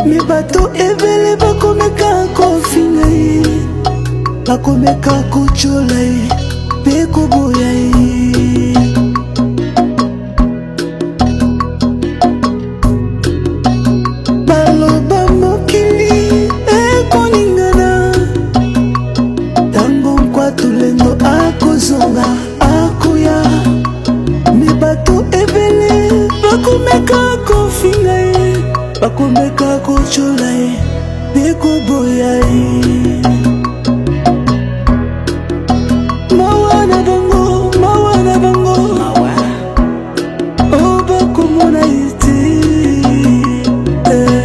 Me bato ebele bakomeka kofinga ye, bakomeka kotyola ye mpe koboya ye. Baloba mokili ekoningana ntango nkwatulendo akozonga akoya. Me bato ebele bakomeka kofinga ye, bakomeka kotyola ye mpe koboya ye. Mawa na bango, mawa na bango, Mawa. O bakomona ye te. Eh.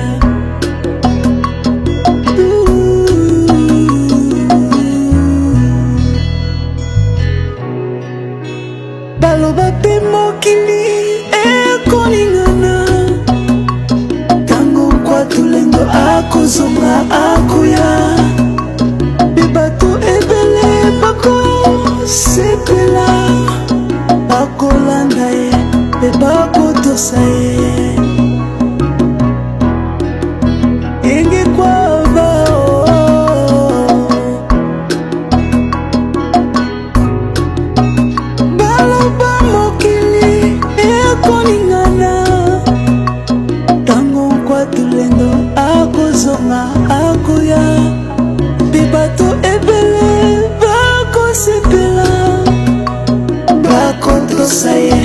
Baloba mpe mokili ekoningana ntango nkwatulendo akozonga akoya, mpe bato ebele bakosepela, bakolanda ye mpe bakotosa ye. Yenge kwaba oh. Baloba mokili ekoningana ntango nkwatulendo akozonga akoya, mpe bato ebele bakosepela, bakotosa ye,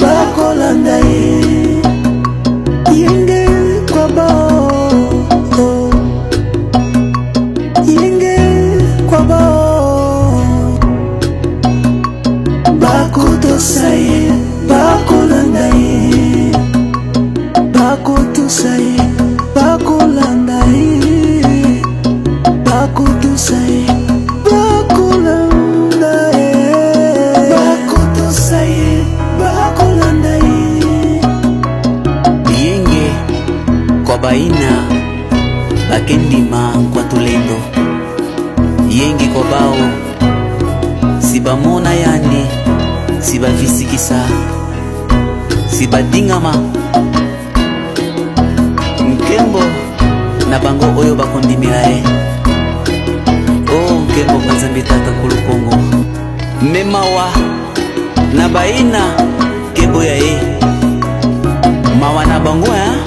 bakolanda ye. Yenge kwaba oh. Yenge kwaba oh. Bakotosa ye, bakolanda ye, bakotosa ye, bakolanda ye, bakotosa ye, bakolanda ye, bakotosa ye, bakolanda ye. Yenge kwa baina bakendima nkwatulendo. Yenge kwa bao sibamona yandi, sibavisikisa, sibadingama. Nkembo na bango oyo bakondimela ye. O nkembo kwa Nzambe Tata Nkulu Kongo. Memawa na baina nkembo ya ye, mawa na bango, hein?